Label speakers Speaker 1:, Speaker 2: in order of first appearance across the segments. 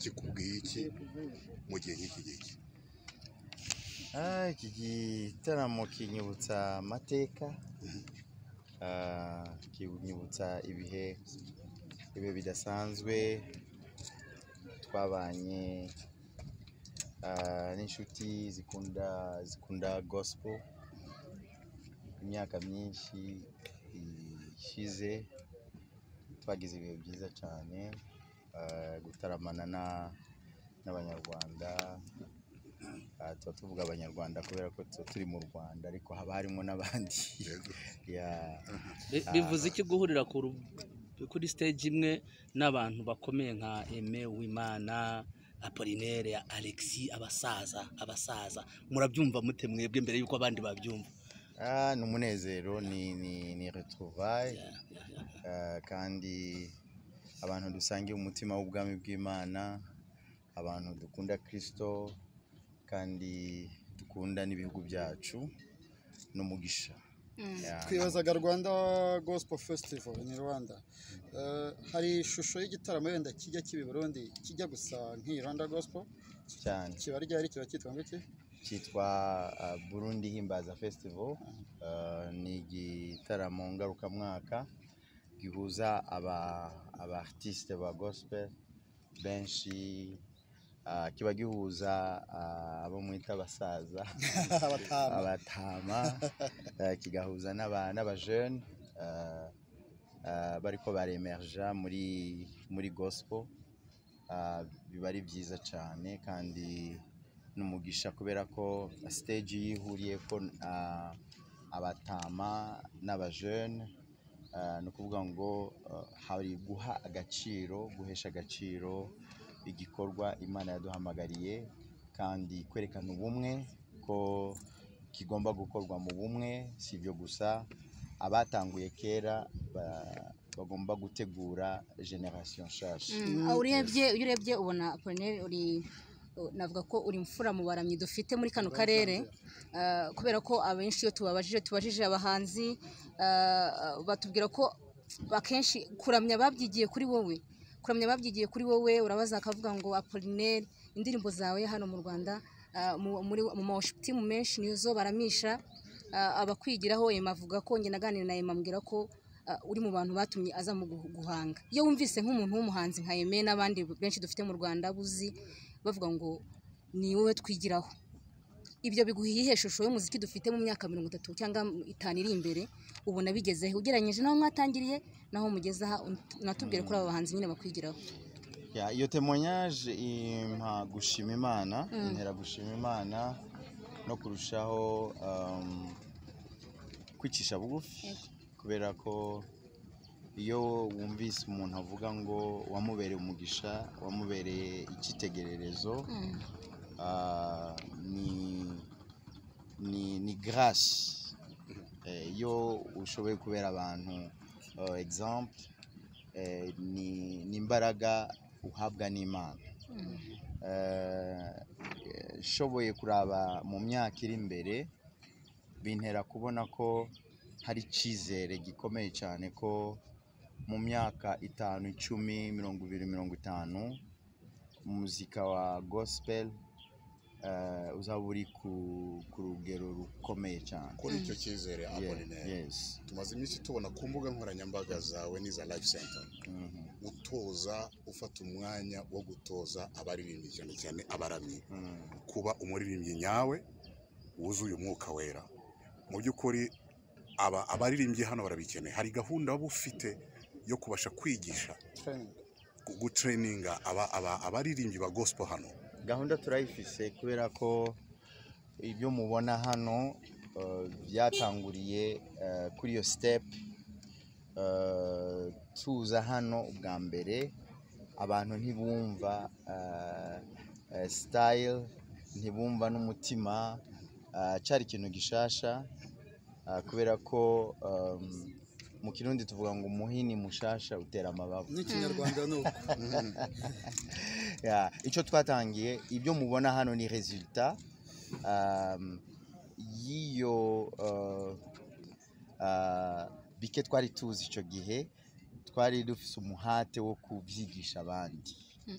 Speaker 1: Kikubwiye iki mu gihe nk'iki ngiki?
Speaker 2: Iki gitaramo kinyibutsa amateka, kinyibutsa ibihe bidasanzwe twabanye n'inshuti zikunda gospel imyaka myinshi ishize. Twagize ibihe byiza cyane, gutaramana n'Abanyarwanda. Tuba tuvuga Abanyarwanda kubera ko tuba turi mu Rwanda, ariko haba harimo n'abandi.
Speaker 3: Bivuze iki guhurira kuri stage imwe n'abantu bakomeye nka Aime Uwimana, Apollinaire, Alexis, abasaza? Murabyumva mute mwebwe mbere yuko abandi babyumva?
Speaker 2: Ni umunezero, ni retrouvaille, kandi abantu dusangiye umutima w'ubwami bw'Imana, abantu dukunda Kristo kandi dukunda n'ibihugu byacu, n'umugisha.
Speaker 4: Twibazaga Rwanda Gospel Festival in Rwanda, hari ishusho y'igitaramo wenda kijya kibi Burundi kijya gusa nk'iyi Rwanda Gospel
Speaker 2: cyane?
Speaker 4: Kiba ryari, kiba cyitwa ngo iki?
Speaker 2: Cyitwa Burundi Himbaza Festival. Ni igitaramo ngarukamwaka gihuza aba artiste ba gospel benshi, kiba gihuza abo mwita abasaza, abatama, kigahuza n'abajene bariko baremerja muri gospel. Biba ari byiza cyane kandi n'umugisha kubera ko stage yihuriye ko abatama n'abajene, ni ukuvuga ngo hari guha agaciro, guhesha agaciro igikorwa Imana yaduhamagariye, kandi kwerekana ubumwe ko kigomba gukorwa mu bumwe. Si ibyo gusa, abatanguye kera bagomba gutegura generation nshasha.
Speaker 5: Iyo urebye ubona Apollinaire uri, navuga ko uri mfura mu baramyi dufite muri kano karere, kubera ko abenshi iyo tubajije abahanzi, batubwira ko akenshi kuramya babyigiye kuri wowe, kuramya babyigiye kuri wowe. Urabaza akavuga ngo Apollinaire, indirimbo zawe hano mu Rwanda, mu worship team menshi nizo baramisha, abakwigiraho. Emma avuga ko, njye naganira na Emma ambwira ko uri mu bantu batumye aza mu guhanga. Iyo wumvise nk'umuntu w'umuhanzi nka Aime n'abandi benshi dufite mu Rwanda buzi bavuga ngo ni wowe twigiraho, ibyo biguha iyihe shusho y'umuziki dufite mu myaka 30 cyangwa 5 iri imbere? Ubona bigezehe ugereranyije n'aho mwatangiriye n'aho mugeze aha? Natubwire kuri aba bahanzi nyine bakwigiraho.
Speaker 2: Iyo témoignage impa gushima Imana, intera gushima Imana no kurushaho kwicisha bugufi, kubera ko iyo wumvise umuntu avuga ngo wamubereye umugisha, wamubereye icyitegererezo, ni grâce. Iyo ushoboye kubera abantu exemple, ni imbaraga uhabwa n'Imana. Nshoboye kuraba mu myaka iri imbere, bintera kubona ko hari icyizere gikomeye cyane ko mu myaka 5, 10, 20, 50 umuzika wa gospel uzaba uri ku rugero rukomeye cyane.
Speaker 1: Kuri icyo cyizere, Apollinaire, tumaze iminsi tubona ku mbuga nkoranyambaga zawe n'iza Life Center utoza, ufata umwanya wo gutoza abaririmbyi, cyane cyane abaramyi, kuba umuririmbyi nyawe wuzuye umwuka wera. Mu by'ukuri abaririmbyi hano barabikeneye. Hari gahunda waba ufite yo kubasha kwigisha, gutraininga abaririmbyi ba gospel hano?
Speaker 2: Gahunda turayifise, kubera ko ibyo mubona hano byatanguriye kuri iyo step. Tuza hano ubwa mbere, abantu ntibumva style, ntibumva n'umutima, cyari ikintu gishasha, kubera ko mu Kirundi tuvuga ngo umuhini mushasha utera amabavu.
Speaker 4: N'ikinyarwanda nuko.
Speaker 2: Icyo twatangiye, ibyo mubona hano ni resultat y'iyo bike twari tuzi icyo gihe, twari dufise umuhate wo kubyigisha abandi.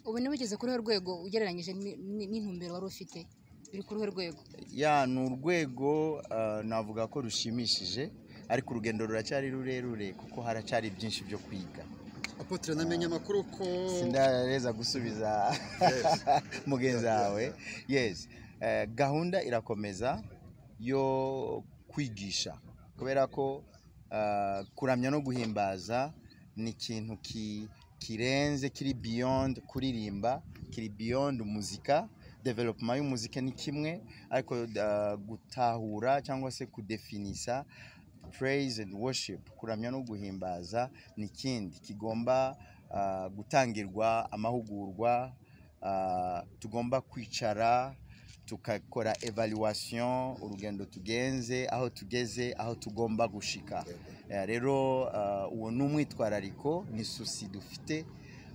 Speaker 5: Ubu niba ugeze kuri uruhe rwego ugereranyije n'intumbero wari ufite, biri kuri uruhe rwego?
Speaker 2: Ya, ni urwego navuga ko rushimishije, ariko urugendo ruracyari rurerure kuko haracyari byinshi byo kwiga.
Speaker 4: Apotre, namenye amakuru ko
Speaker 2: Sindareza gusubiza mugenzi wawe. Yes, gahunda irakomeza yo kwigisha, kubera ko kuramya no guhimbaza ni ikintu kirenze, kiri beyond kuririmba, kiri beyond muzika. Development y'umuzika ni kimwe, ariko gutahura cyangwa se kudefinisa praise and worship, kuramya no guhimbaza, ni ikindi kigomba gutangirwa amahugurwa. Tugomba kwicara tukakora evaluation, urugendo tugenze, aho tugeze, aho tugomba gushika. Rero uwo ni umwitwarariko, ni souci dufite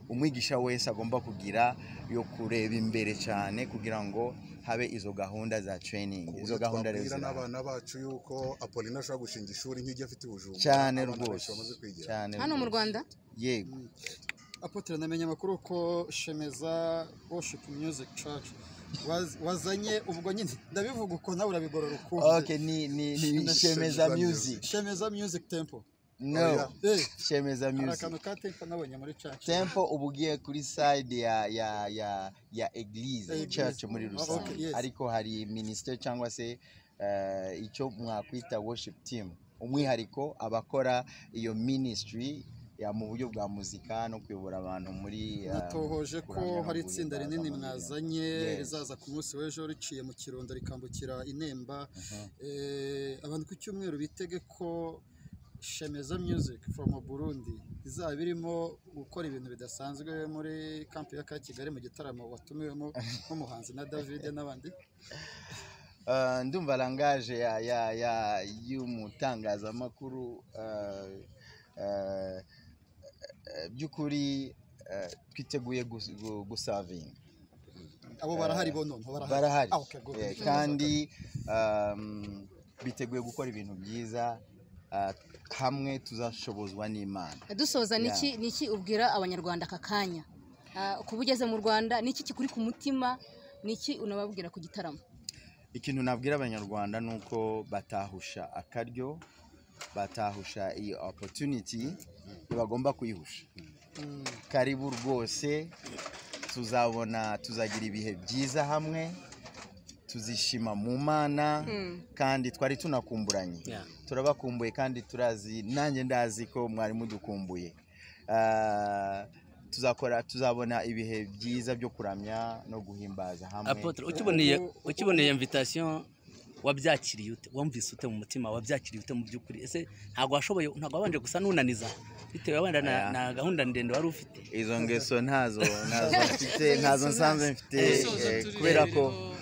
Speaker 2: umwigisha wese agomba kugira yo kureba imbere cyane, kugira ngo habe izo gahunda za training.
Speaker 1: Ku
Speaker 2: Izo
Speaker 1: buryo
Speaker 2: gahunda rero
Speaker 1: twabwira
Speaker 2: zirahari.
Speaker 1: n'abana bacu yuko Apollinaire ashobora gushinga ishuri nk'iryo afite i Bujumbura,
Speaker 2: Cyane
Speaker 1: abana benshi
Speaker 2: rwose,
Speaker 1: bamaze kwigira.
Speaker 2: cyane
Speaker 5: Hano mu
Speaker 2: rwose.
Speaker 5: Rwanda?
Speaker 2: Yego.
Speaker 4: Apotre, namenye amakuru ko Shemeza Worship Music Church wazanye, ubwo nyine ndabivuga uko nawe urabigorora ukundi.
Speaker 2: Okay, ni Shemeza Music.
Speaker 4: Shemeza Music Temple.
Speaker 2: No.
Speaker 1: Oya.
Speaker 2: Shemeza
Speaker 4: Hari
Speaker 2: Music.
Speaker 4: akantu ka temple nabonye muri church.
Speaker 2: Temple uba ugiye kuri side ya église,
Speaker 4: Église.
Speaker 2: church muri rusange. Ariko hari ministry cyangwa se icyo mwakwita worship team, umwihariko abakora iyo ministry ya mu buryo bwa muzika no kuyobora abantu muri
Speaker 4: Natohoje ko
Speaker 2: kuramya no
Speaker 4: hari itsinda
Speaker 2: guhimbaza
Speaker 4: rinini
Speaker 2: mu buryo.
Speaker 4: mwazanye
Speaker 2: Yes.
Speaker 4: rizaza ku munsi w'ejo riciye mu Kirundo rikambukira Inemba. Abantu ku cyumweru bitege ko Shemeza Music from Burundi izaba irimo gukora ibintu bidasanzwe muri camp ya ka Kigali mu gitaramo watumiwemo nk'umuhanzi na David n'abandi.
Speaker 2: Ndumva langage ya y'umutangazamakuru. By'ukuri twiteguye gusavinga.
Speaker 4: Abo barahari bo none barahari?
Speaker 2: Barahari.
Speaker 4: Ah, okay, good.
Speaker 2: Kandi biteguye gukora ibintu byiza, hamwe tuzashobozwa n'Imana.
Speaker 5: Dusoza, niki ubwira Abanyarwanda aka kanya? Kuba ugeze mu Rwanda, niki kikuri ku mutima? Niki unababwira ku gitaramo?
Speaker 2: Ikintu nabwira Abanyarwanda ni uko batahusha akaryo, batahusha iyi opportunity, ntibagomba kuyihusha. Karibu rwose, tuzabona, tuzagira ibihe byiza hamwe, tuzishima mu Mana, kandi twari tunakumburanye. Turabakumbuye kandi turazi, nanjye ndazi ko mwari mudukumbuye. Tuzakora, tuzabona ibihe byiza byo kuramya no guhimbaza hamwe.
Speaker 3: Apotre, ukiboneye invitation wabyakiriye ute? Wumvise ute mu mutima? Wabyakiriye ute mu by'ukuri? Ese ntabwo washoboye, ntabwo wabanje gusa nunaniza bitewe wenda na gahunda ndende wari ufite?
Speaker 2: Izo ngeso ntazo mfite, ntazo nsanzwe mfite.
Speaker 6: Dusoza
Speaker 2: Kubera ko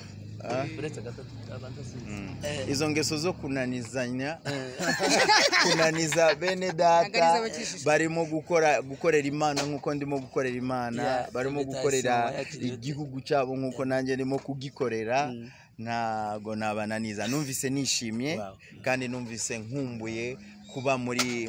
Speaker 3: Uretse gato abanza asubize.
Speaker 2: Izo ngeso zo kunanizanya, kunaniza bene data
Speaker 5: Ntabwo ari iz'abakijijwe.
Speaker 2: barimo gukorera Imana nk'uko ndimo gukorera Imana,
Speaker 3: Yeah,
Speaker 2: barimo
Speaker 3: invitation
Speaker 2: gukorera
Speaker 3: wayakiriye ute?
Speaker 2: igihugu cyabo nk'uko nanjye ndimo kugikorera, ntago nabananiza. Numvise nishimye kandi numvise nkumbuye kuba muri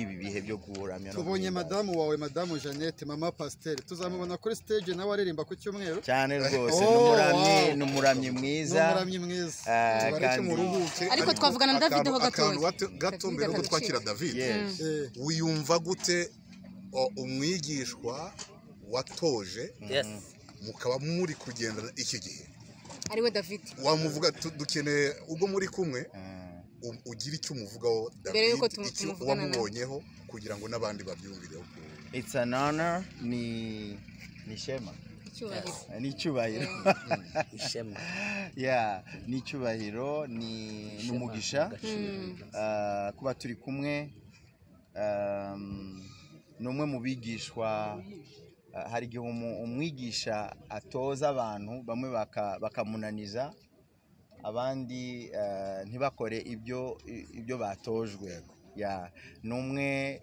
Speaker 2: ibi bihe byo kuramya no
Speaker 4: Tubonye
Speaker 2: guhimbaza.
Speaker 4: Madamu wawe, Madamu Jeannette, mama pasiteri, tuzamubona kuri stage nawe aririmba ku cyumweru?
Speaker 2: Cyane rwose.
Speaker 4: Oh,
Speaker 2: Ni umuramyi,
Speaker 4: wow.
Speaker 2: ni umuramyi
Speaker 4: Ni
Speaker 2: mwiza.
Speaker 4: umuramyi mwiza.
Speaker 1: Tubareke muruhuke.
Speaker 5: Ariko twavugana na David ho gatoya.
Speaker 1: Akantu gato
Speaker 5: David
Speaker 1: mbere yuko
Speaker 5: atagacika.
Speaker 1: twakira David.
Speaker 2: Yes.
Speaker 1: Wiyumva gute umwigishwa watoje mukaba muri kugendana iki gihe,
Speaker 5: Ariwe David.
Speaker 1: wamuvuga dukeneye ubwo muri kumwe ugira icyo umuvugaho
Speaker 5: Mbere yuko
Speaker 1: David, icyo
Speaker 5: tumuvugana nawe.
Speaker 1: wamubonyeho kugira ngo n'abandi babyumvireho.
Speaker 2: It's an honor, ni ishema.
Speaker 5: Icyubahiro.
Speaker 2: Ni icyubahiro.
Speaker 3: Ishema.
Speaker 2: Yeah, ni icyubahiro, ni umugisha
Speaker 3: Agaciro.
Speaker 2: Kuba turi kumwe. Ni umwe mu bigishwa. Hari igihe umwigisha atoza abantu bamwe bakamunaniza, abandi ntibakore ibyo batojwe. Ya, ni umwe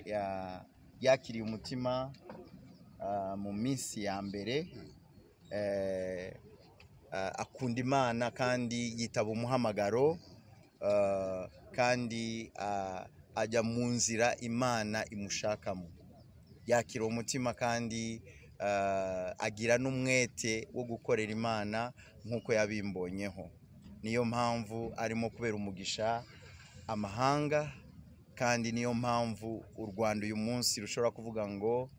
Speaker 2: yakiriye umutima mu minsi ya mbere, akunda Imana kandi yitaba umuhamagaro. kandi ajya mu nzira Imana imushakamo, yakira umutima kandi agira n'umwete wo gukorera Imana nk'uko yabimbonyeho. Niyo mpamvu arimo kubera umugisha amahanga, kandi niyo mpamvu u Rwanda uyu munsi rushobora kuvuga ngo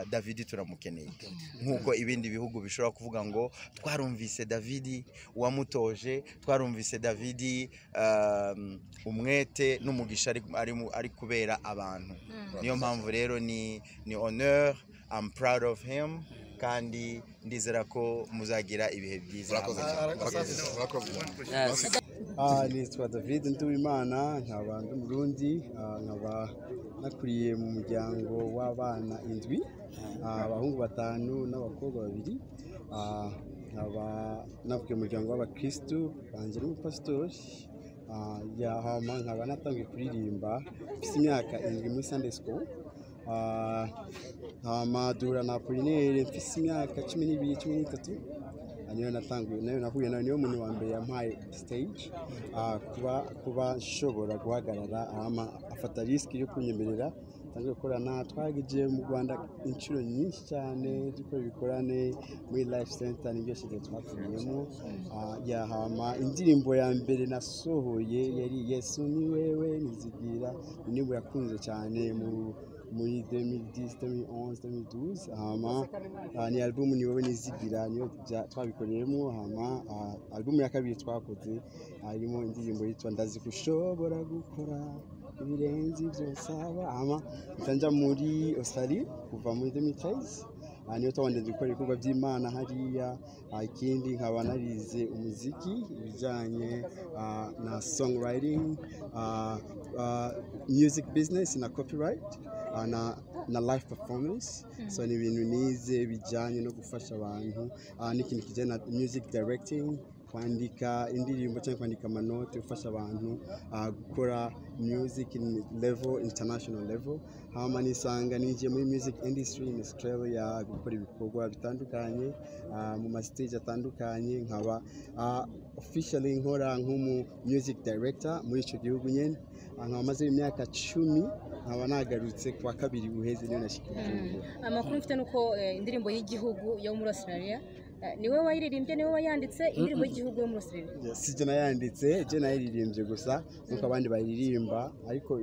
Speaker 2: David turamukeneye, nk'uko ibindi bihugu bishobora kuvuga ngo twarumvise David wamutoje, twarumvise David umwete n'umugisha ari kubera abantu. Niyo mpamvu rero ni honneur, I'm proud of him, kandi ndizera ko muzagira ibihe byiza.
Speaker 6: Nitwa David Nduwimana, nkaba ndi Umurundi, nkaba nakuriye mu muryango w'abana 7, abahungu 5 n'abakobwa 2. Nkaba navukiye mu muryango w'abakristu banje n'umupasitori. Hama nkaba natangiye kuririmba mfise imyaka 7 muri Sunday school. Hama duhura na Apollinaire mfise imyaka 12 13. Niyo natanguye, nayo nahuye nawe, niyo muntu wa mbere yampaye stage, kuba nshobora guhagarara, hama afata risk yo kunyemerera tangiye gukorana. Twagiye mu Rwanda inshuro nyinshi cyane dukora ibikorane muri Life Center, nibyo shige twakuriyemo. Hama indirimbo ya mbere nasohoye yari Yesu ni wewe nizigira, indirimbo yakunze cyane muri 2010, 2011, 2012. Hama ni album ni wewe nizigira niyo twabikoreyemo. Hama album ya kabiri twakoze harimo indirimbo yitwa ndazi kushobora gukora ibirenze ibyo nsaba. Hama nja muri Australia kuva muri 2013, niyo twabanje gukora ibikorwa by'Imana hariya. Ikindi nkaba narize umuziki, ibijyanye na songwriting, music business na copyright, na live performance. So ni ibintu nize bijyanye no gufasha abantu, n'ikintu kijyanye na music directing, kwandika indirimbo cyangwa kwandika amanote, gufasha abantu gukora music in level, international level. Hama nisanga ninjiye muri music industry in Australia, gukora ibikorwa bitandukanye mu ma stage atandukanye, nkaba officially nkora nk'umu music director muri ico gihugu nyene. Nkaba maze imyaka 10, nkaba nagarutse kuwa kabiri uheze niyo nashikiye.
Speaker 5: Amakuru mfite nuko indirimbo y'igihugu yo muri Australia niwe wayiririmbye, niwe wayanditse, indirimbo y'igihugu yo muri Australia?
Speaker 6: Si je nayanditse, je nayiririmbye gusa nkuko abandi bayiririmba, ariko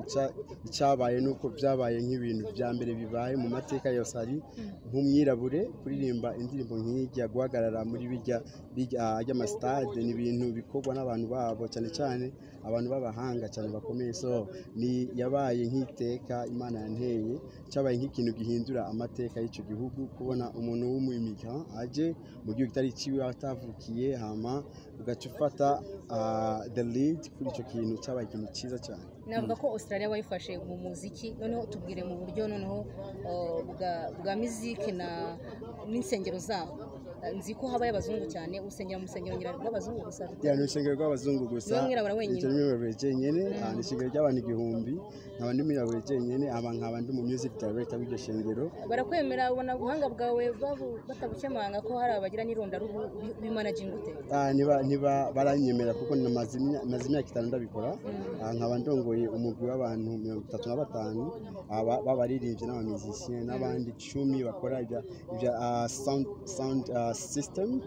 Speaker 6: icyabaye nuko byabaye nk'ibintu bya mbere bibaye mu mateka yose, ari nk'umwirabure kuririmba indirimbo nk'ijya, guhagarara muri bijya by'amastade, ni ibintu bikorwa n'abantu babo, cyane cyane abantu b'abahanga cyane bakomeye. So ni yabaye nk'iteka Imana yanteye, cyabaye nk'ikintu gihindura amateka y'icyo gihugu, kubona umuntu w'umwimika aje mu gihugu kitari ciwe atavukiye, hama ugaca ufata the lead kuri icyo kintu, cyabaye ikintu cyiza cyane.
Speaker 5: Navuga ko Australia wayifashe mu muziki, noneho tubwire mu buryo noneho bwa muziki na n'insengero zaho. Nzi ko habaye abazungu cyane, usengera mu rusengero rw'abazungu gusa?
Speaker 6: Ya, ni urusengero rw'abazungu gusa.
Speaker 5: Niwe mwirabura wenyine?
Speaker 6: Ni mwirabura jenyine, ni ishengero ry'abantu 1000, nkaba ndi mwirabura jenyine, aba nkaba ndi mu music director w'iryo shengero.
Speaker 5: Barakwemera, ubona ubuhanga bwawe batabukemanga ko hari abagira n'irondaruhu, bimanaginga ute?
Speaker 6: Niba baranyemera kuko namaze imyaka 5 ndabikora, nkaba ndongoye umugwi w'abantu 35 b'abaririmbyi n'abamizisien n'abandi 10 bakora ibya sound system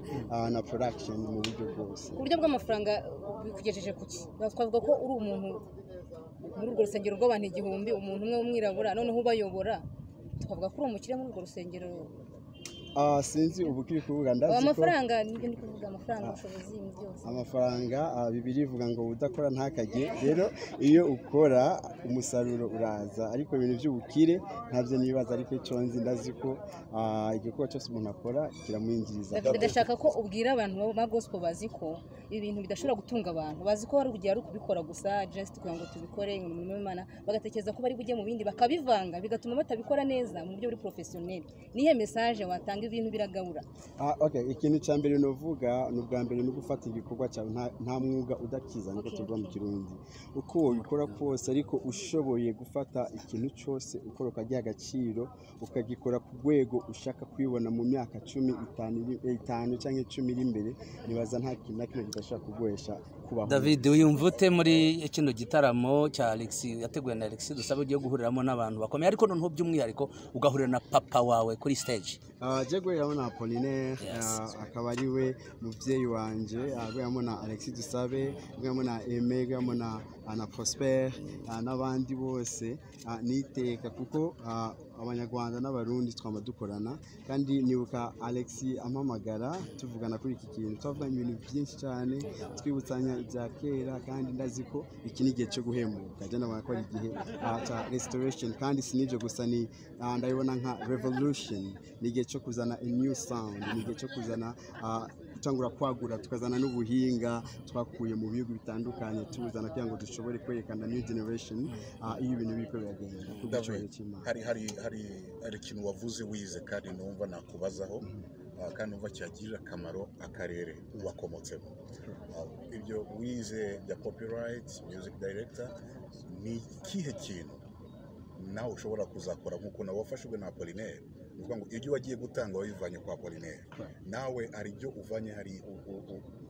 Speaker 6: na production mu buryo bwose.
Speaker 5: Ku buryo bw'amafaranga bikugejeje kuki? Twavuga ko uri umuntu muri urwo rusengero rw'abantu 1000, umuntu umwe w'umwirabura noneho ubayobora, twavuga ko uri umukire muri urwo rusengero?
Speaker 6: Sinzi ubu kiri kuvuga, ndazi ko
Speaker 5: amafaranga, nibyo ndi kuvuga, amafaranga, ubushobozi byose.
Speaker 6: Amafaranga, Bibiliya ivuga ngo udakora ntakajye, rero iyo ukora umusaruro uraza, ariko ibintu by'ubukire ntabyo nibaza, ariko icyo nzi ndazi ko igikorwa cyose umuntu akora kiramwinjiriza.
Speaker 5: Ndashaka ko ubwira abantu ba gospel bazi ko ibintu bidashobora gutunga abantu, bazi ko hari ugiye ari kubikora gusa just kugira ngo tubikore umurimo w'Imana, bagatekereza ko bari bujye mu bindi bakabivanga bigatuma batabikora neza mu buryo buri professionnel. Nihe message watanga? Ibintu biragabura.
Speaker 6: Okay, ikintu cya mbere novuga ni ubwa mbere no gufata igikorwa cyawe, nta mwuga udakiza, niko tuvuga mu Kirundi. Uko ubikora kose, ariko ushoboye gufata ikintu cyose ukora ukagiha agaciro, ukagikora ku rwego ushaka kwibona mu myaka 10, 5 cyangwa 10 iri imbere, nibaza nta kintu na kimwe kidashoboka. irashobora kuguhesha kubaho.
Speaker 3: David, wiyumva ute muri kino gitaramo cya Alex yateguwe na Alex Dusabe, ugiye guhuriramo n'abantu bakomeye, ariko noneho by'umwihariko ugahurira na papa wawe kuri stage?
Speaker 6: Je guhuriramo na Apollinaire,
Speaker 3: Yes.
Speaker 6: akaba ari we muvyeyi wanje, guhuriramo na Alexis Dusabe, guhuriramo na Aime, guhuriramo na Prosper, n'abandi bose, niteka kuko Abanyarwanda n'Abarundi twama dukorana. Kandi nibuka Alex ampamagara tuvugana kuri iki kintu, twavuganye ibintu byinshi cyane, twibutsanya ibya kera, kandi ndazi ko iki ni igihe cyo guhembuka. Je ndabona ko ari igihe cya restoration, kandi si n'ibyo gusa, ni ndabibona nka revolution, ni igihe cyo kuzana a new sound, ni igihe cyo kuzana gutangura kwagura, tukazana n'ubuhinga twakuye mu bihugu bitandukanye, tuzana kugira ngo dushobore kwerekana new generation iyo ibintu biriko biragenda ku
Speaker 1: David,
Speaker 6: giciro cy'Imana.
Speaker 1: Hari ikintu wavuze wize kandi numva nakubazaho, kandi numva cyagirira akamaro akarere wakomotsemo. Ibyo wize bya copyright, music director, ni ikihe kintu nawe ushobora kuzakora nk'uko nawe wafashijwe na Apollinaire? Ni ukuvuga ngo ibyo wagiye gutanga wabivanye kwa Apollinaire, nawe hari ibyo uvanye, hari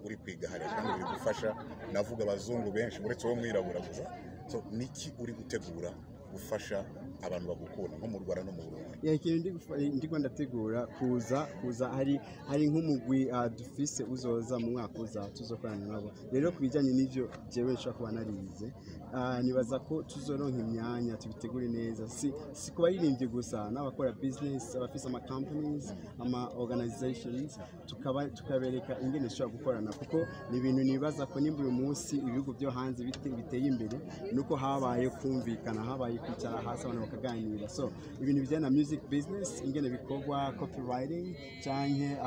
Speaker 1: uri kwiga hariya kandi biri gufasha, navuga abazungu benshi uretse wowe mwirabura gusa. So niki uri gutegura gufasha abantu bagukunda nko mu Rwanda no mu Burundi?
Speaker 6: Yeah, ikintu ndiko ndategura kuza hari nk'umugwi dufise uzoza mu mwaka uza tuzokorana nabo. Rero ku bijyanye n'ivyo jewe nshobora kuba narize, nibaza ko tuzoronka imyanya tubitegure neza, si ku baririmbyi gusa, n'abakora business, abafise ama companies, ama organizations, tukaba tukabereka ingene dushobora gukorana, kuko ni ibintu nibaza ko nimba uyu munsi ibihugu byo hanze biteye imbere, nuko habaye kumvikana, habaye kwicara hasi abantu bakaganira. So ibintu bijyanye na music business, ingene bikorwa, copywriting canke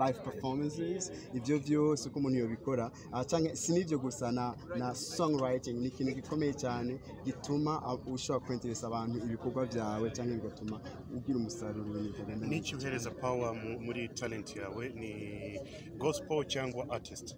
Speaker 6: live performances, ibyo byose uko umuntu yobikora, canke si n'ibyo gusa, na songwriting ni ikintu gikomeye cyane gituma ushobora kwinteresa abantu ibikorwa byawe, canke bigatuma ugira umusaruro, ibintu bikagenda neza.
Speaker 7: N'iki uhereza power muri talent yawe, ni gospel cyangwa artist?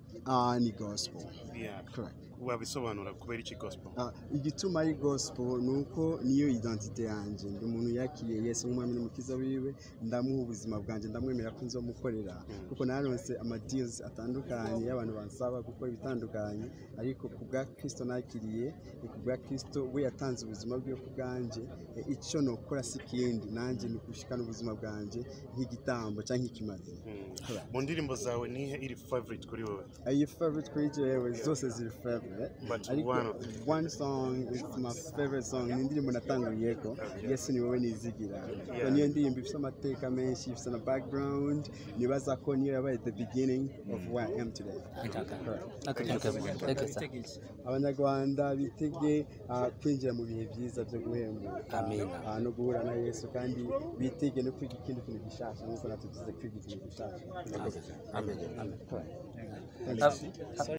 Speaker 6: Ni gospel.
Speaker 7: Yeah.
Speaker 6: Correct.
Speaker 7: Wabisobanura kubera iki gospel?
Speaker 6: Igituma ari gospel ni uko niyo identité yanje. Ndi umuntu yakiriye Yesu nk'umwami n'umukiza wiwe, ndamuha ubuzima bwanjye, ndamwemera ko nzomukorera, kuko naronse ama deals atandukanye y'abantu bansaba gukora ibitandukanye, ariko ku bwa Kristo nakiriye, ni ku bwa Kristo we yatanze ubuzima bwiwe ku bwanjye. Icyo nokora si ikindi, nanjye ni gushikana ubuzima bwanjye nk'igitambo cyangwa nk'ikimazi. Correct.
Speaker 7: Mu ndirimbo zawe nihe iri favorite kuri wowe?
Speaker 6: Iyi favorite kuri jewe zose ziri favorite,
Speaker 7: But
Speaker 6: ariko
Speaker 7: one of them.
Speaker 6: one song is my favorite song, ni indirimbo natanguriyeko, Yesu ni wowe nizigira. So niyo ndirimbo ifite amateka menshi, ifite na background, nibaza ko niyo yabaye the beginning of where I am today. Correct.
Speaker 3: Okay, sir.
Speaker 6: Abanyarwanda bitege kwinjira mu bihe byiza byo guhembuka,
Speaker 3: Amen.
Speaker 6: No guhura na Yesu, kandi bitege no kwiga ikindi kintu gishasha nk'uko natwe tugize kwiga ikintu gishasha.
Speaker 3: Amen.
Speaker 6: Correct.
Speaker 3: Ah,